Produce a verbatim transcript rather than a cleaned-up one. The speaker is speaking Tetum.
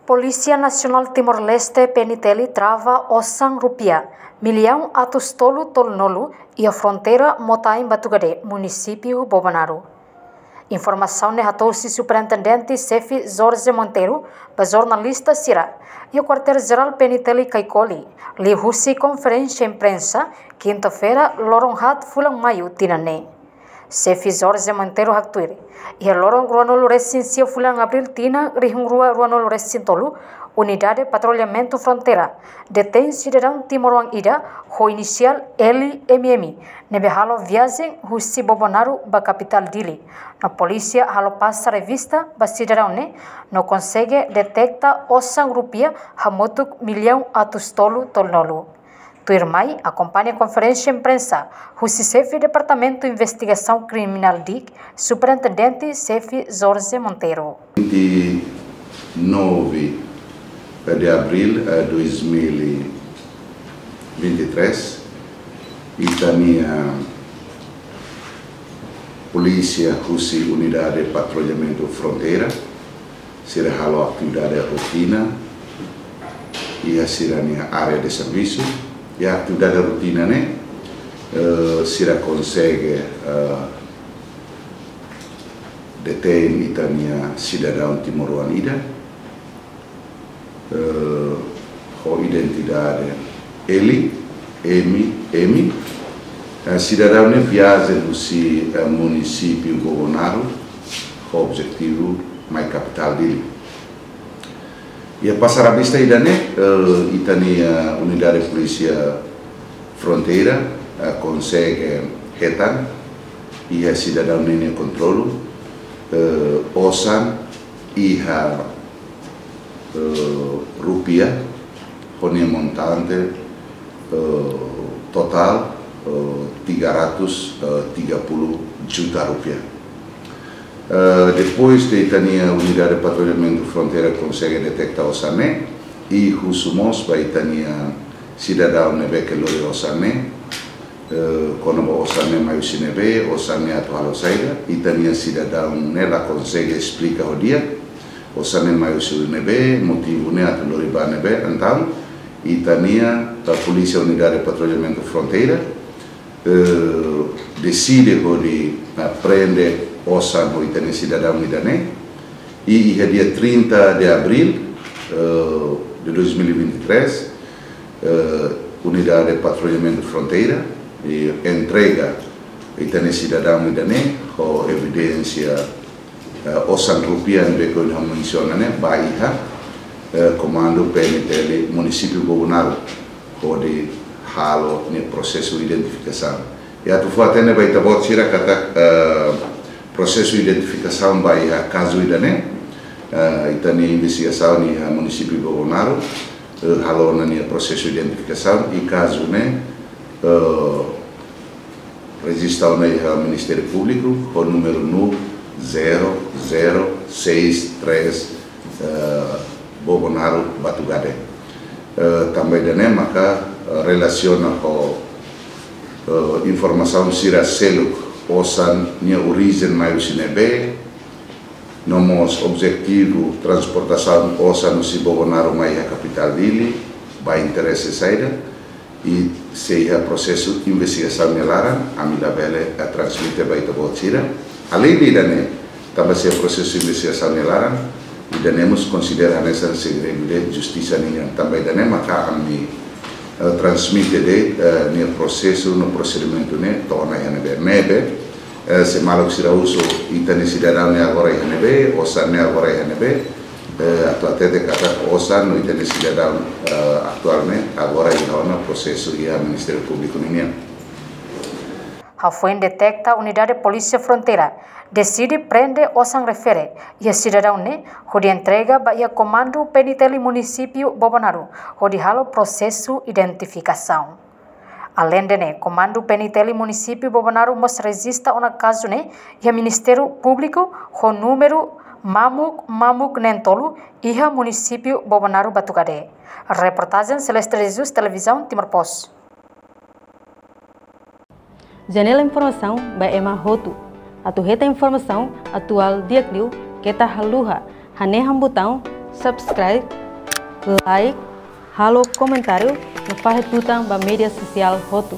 Polísia Nasionál Timor-Leste, P N T L, trava osan rupiah millaun atus tolu tolunulu iha fronteira Motaen Batugade, munisípiu Bobonaro. Informasaun ne'e hato'o husi Superintendente Xefe Jorge Monteiro ba jornalista sira iha Kuartél Jerál P N T L Caicoli, liuhusi konferénsia imprensa, kinta-feira, loron haat fulan Maiu tinan ne'e. Xefe Jorge Monteiro haktuir, iha loron ruanulu resin sia fulan Abríl tinan rihun rua ruanulu resin tolu, Unidade Patrullamentu Fronteira detein sidadaun timoroan ida ho inisiál L M M, ne'ebé halo viajen husi Bobonaro ba kapitál Dili. No polísia halo pasa revista ba sidadaun ne'e, no konsege deteta osan rupiah hamutuk millaun atus tolu tolunulu. Tuirmai, akompaña konferénsia imprensa husi Xefe Departamentu Investigasaun Kriminál, DIK, Superintendente Xefe Jorge Monteiro. Vinte e nove de abril, eh, dois mil e vinte e três, ita-nia polísia husi Unidade Patrullamentu Fronteira, sira halo atividade rotina iha sira-nia área de servisu. Iha atividade rotina ne'e, eh, sira konsege, eh, detein ita-nia sidadaun timoroan ida, eh, ho identidade L M M. Eh, sidadaun ne'e viajen husi, eh, munisípiu Bobonaro ho objetivu mai kapitál Dili. Iha pasa revista ida-ne'e, eh, ita-nia, eh, Unidade Polísia Fronteira, eh, konsege hetan iha sidadaun ne'e nia kontrolu, eh, osan iha, eh, rupiah, ho nia montante, eh, totál, eh, tiga ratus tiga puluh juta rupiah. Eh, depois de ita-nia Unidade Patrullamentu Fronteira konsege deteta osan ne'e, i husu mós ba ita-nia sidadaun ne'ebé ke lori osan ne'e, eh, kona-ba osan ne'e mai husi ne'ebé, osan ne'e atu halo saida, ita-nia sidadaun ne'e la konsege esplika ho di'ak, osan ne'e mai husi ne'ebé, motivu ne'e atu lori ba ne'ebé. Entaun, ita-nia, eh, Polísia Unidade Patrullamentu Fronteira, eh, deside hodi, eh, prende osan ho ita-nia sidadaun ida-ne'e, i iha dia trinta de abril, eh, de dois mil e vinte e três, eh, Unidade Patrullamentu Fronteira, i entrega ita-nia sidadaun ida-ne'e ho evidénsia, eh, osan rupiah ne'ebé ke ohin ha'u mensiona ne'e ba iha, eh, Komandu P N T L Munisípiu Bobonaro, hodi halo nia prosesu identifikasaun. I atu fó-hatene ba ita-boot sira katak, eh, prosesu identifikasaun ba iha kazu ida-ne'e, eh, ita-nia investigasaun iha munisípiu Bobonaro, eh, halo ona nia prosesu identifikasaun, i kazu ne'e, eh, rejista ona iha Ministériu Públiku, ho númeru NUC zero zero seis três, eh, Bobonaro Batugade. Eh, tanba ida-ne'e maka, eh, relasiona ho, eh, informasaun sira seluk, osan nia orijen mai husi ne'ebé, no mós objetivu transportasaun osan husi Bobonaro mai iha kapitál Dili, ba interese saida, i sei iha prosesu investigasaun nia laran, ami labele, eh, transmite ba ita-boot sira. Aleinde ida-ne'e, tanba sei iha prosesu investigasaun nia laran, ida-ne'e mós konsidera hanesan segredu de justisa nian, tanba ida-ne'e maka ami, eh, transmite de'it, eh, nia prosesu no prosedimentu ne'e to'o ona iha ne'ebé. Maibé, eh, se maluk sira husu ita-nia sidadaun ne'e agora iha ne'ebé, osan ne'e agora iha ne'ebé, eh, atu hatete katak osan no ita-nia sidadaun, eh, atuál ne'e agora iha ona prosesu iha Ministériu Públiku ninian. Hafoin deteta, Unidade Polísia Fronteira deside prende osan refere iha sidadaun ne'e, hodi entrega ba iha Komandu P N T L Munisípiu Bobonaro, hodi halo prosesu identifikasaun. Aleinde ne'e, Komandu P N T L Munisípiu Bobonaro mós rejista ona kazu ne'e iha Ministériu Públiku, ho númeru mamuk mamuk neen tolu, iha munisípiu Bobonaro Batugade. Reportajen Celeste Jesus, Televizaun Timor Post. Janela informasaun ba ema hotu. Atu hetan informasaun atuál di'ak liu, keta haluha hanehan butaun subscribe like, halo komentáriu no fahe tutan ba média sosiál hotu.